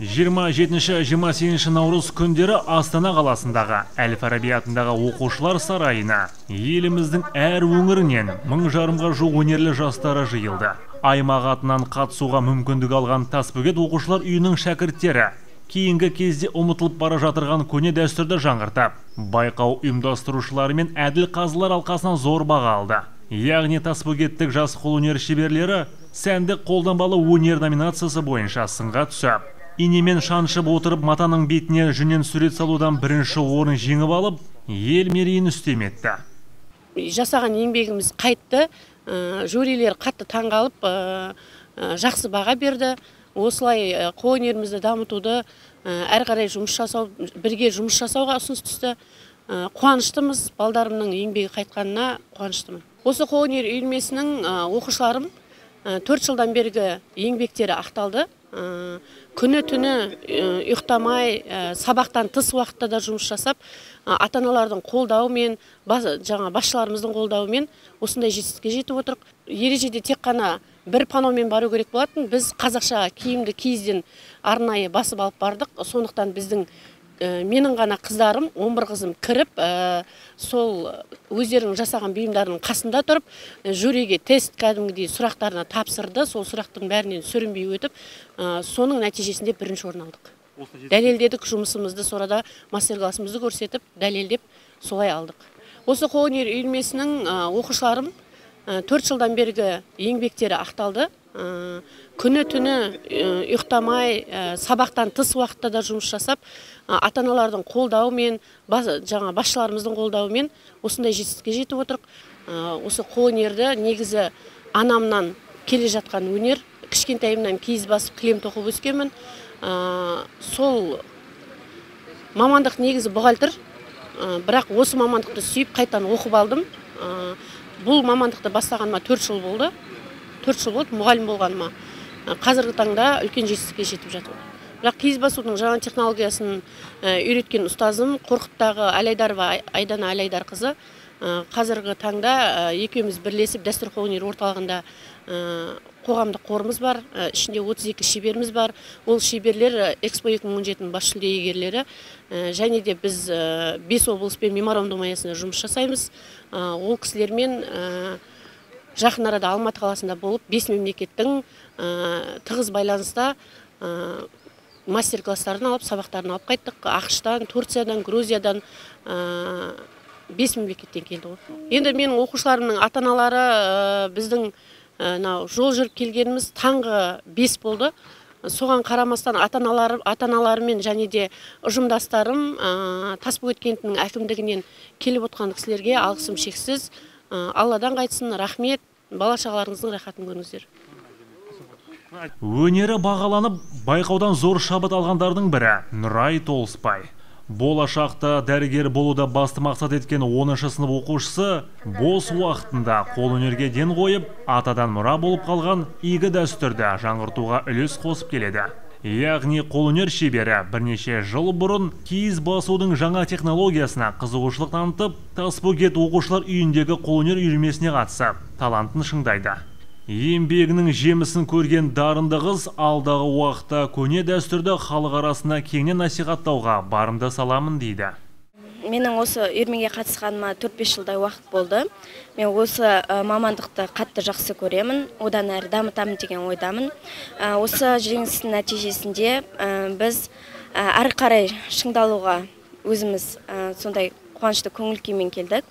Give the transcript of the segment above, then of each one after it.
Жиырма жетінші, 28 наурыз күндері Астана қаласындағы Әл-Фараби атындағы оқушылар сарайына еліміздің әр өңірінен 1500-ға жуық өнерлі жастары жиылды. Аймақ атынан қатысуға мүмкіндік алған Тасбөгет оқушылар үйінің шәкірттері кейінгі кезде ұмытылып бара жатырған көне дәстүрді жаңғыртып, байқау ұйымдастырушылары мен әділ қазылар алқасынан зор баға алды. Яғни тасбөгеттік жас қолөнер шеберлері сәндік қолданбалы өнер номинациясы бойынша сынға түсіп, инемен шаншып отырып матаның бетіне жүннен сурет салудан бірінші орын жеңіп алып, ел мерейін үстем етті. Жасаған еңбегіміз қайтты, жюрилер қатты таңғалып, жақсы баға берді. Осылай қолөнерімізді дамытуды, әрі қарай жұмыс жасау, бірге жұмыс жасауға ұсыныс түсті. Қуаныштымыз, балдарымның еңбегі қайтқанына қуаныштымын. Осы қолөнер үйірмесінің оқушыларым 4 жылдан бергі еңбектері ақталды. Күні түні ұйықтамай, сабақтан тыс уақытта да жұмыс жасап, ата-аналардың қолдауымен, жаңа басшыларымыздың қолдауымен осындай жетістікке жетіп отырық. Ережеде тек қана бір паномен бару керек болатын. Біз қазақша киімді киізден арнайы басып алып бардық. Сондықтан біздің менің ғана қыздарым, 11 қызым кіріп, сол өздерінің жасаған бұйымдарының қасында тұрып, жюриге тест кәдімгідей сұрақтарына тапсырды. Сол сұрақтың бәрінен сүрінбей өтіп, соның нәтижесінде бірінші орын алдық. Дәлелдедік жұмысымызды, сонда мастер-классымызды көрсетіп, дәлелдеп солай алдық. Осы қолөнер үйірмесінің оқушыларым 4 жылдан бергі еңбектері ақталды. Күні түні ұйықтамай, сабақтан тыс уақытта да жұмыс жасап, ата-аналардың қолдауымен, жаңа басшыларымыздың қолдауымен осындай жетістікке жетіп отырық. Осы қолөнерді негізі анамнан келе жатқан өнер, кішкентайымнан киіз басып кілем тоқып өскенмін. Сол мамандық негізі бухгалтер, бірақ осы мамандықты сүйіп қайтадан оқып алдым. Бұл мамандықты бастағаныма 4 жыл болды. 4 жыл болды мұғалім болғаныма. Қазіргі таңда үлкен жетістікке жетіп жатырмын. Бірақ киіз басудың жаңа технологиясын үйреткен ұстазым Қорқыттағы Әлайдарова Айдана Әлайдарқызы. Қазіргі таңда екеуміз бірлесіп дәстүр қолөнер орталығында қоғамдық қорымыз бар, ішінде 32 шеберіміз бар. Ол шеберлер Экспо 2017-нің бас жүлде иегерлері. Және де біз 5 облыспен меморандум аясында жұмыс жасаймыз. Ол кісілермен жақын арада Алматы қаласында болып, 5 мемлекеттің тығыз байланыста мастер-класстарын алып, сабақтарын алып қайттық. АҚШ-тан, Турциядан, Грузиядан 5 мемлекеттен келді ғой. Енді менің оқушыларымның ата-аналары біздің жол жүріп келгеніміз таңғы 5 болды. Соған қарамастан ата-аналарымен және де ұжымдастарым Тасбөгет кентінің әкімдігінен келіп отқан кісілерге алғысым шексіз. Алладан қайтсын, рахмет, бала шағаларыңыздың рахатын көріңіздер. Өнері бағаланып, байқаудан зор шабыт алғандардың бірі Нұрай Толысбай. Болашақта дәрігер болуда басты мақсат еткен 10-шы сынып оқушысы бос уақытында қолөнерге ден қойып, атадан мұра болып қалған игі дәстүрді жаңғыртуға үлес қосып келеді. Яғни қолөнер шебері бірнеше жыл бұрын киіз басудың жаңа технологиясына қызығушылық танытып, Тасбөгет оқушылар үйіндегі қолөнер үйірмесіне қатысып, талантын шыңдайды. Еңбегінің жемісін көрген дарынды қыз алдағы уақытта көне дәстүрді халық арасына кеңінен насихаттауға барымды саламын дейді. Менің осы үйірмеге қатысқаныма 4-5 жылдай уақыт болды. Мен осы мамандықты қатты жақсы көремін, одан әрі дамытамын деген ойдамын. Осы жеңістің нәтижесінде біз әрі қарай шыңдалуға өзіміз сондай қуанышты көңіл күймен келдік.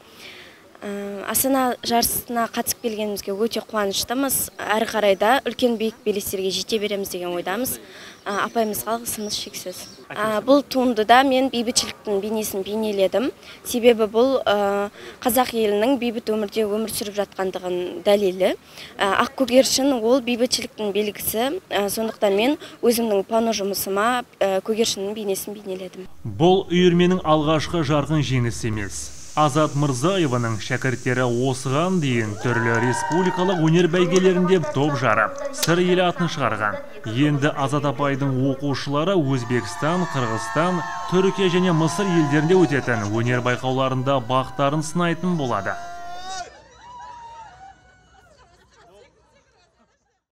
Астана жарысына қатысып келгенімізге өте қуаныштымыз. Әрі қарай да үлкен биік белестерге жете береміз деген ойдамыз. Апайымызға алғысымыз шексіз. Бұл туындыда мен бейбітшіліктің бейнесін бейнеледім. Себебі бұл қазақ елінің бейбіт өмірде өмір сүріп жатқандығын дәлелі. Ақ көгершін ол бейбітшіліктің белгісі. Сондықтан мен өзімнің пано жұмысыма көгершіннің бейнесін бейнеледім. Бұл үйірменің алғашқы жарқын жеңісі емес. Азат Мырзаеваның шәкірттері осыған дейін түрлі республикалық өнер бәйгелерінде топ жарып, Сыр елі атын шығарған. Енді Азат апайдың оқушылары Өзбекстан, Қырғызстан, Түркия және Мысыр елдерінде өтетін өнер байқауларында бақтарын сынайтын болады.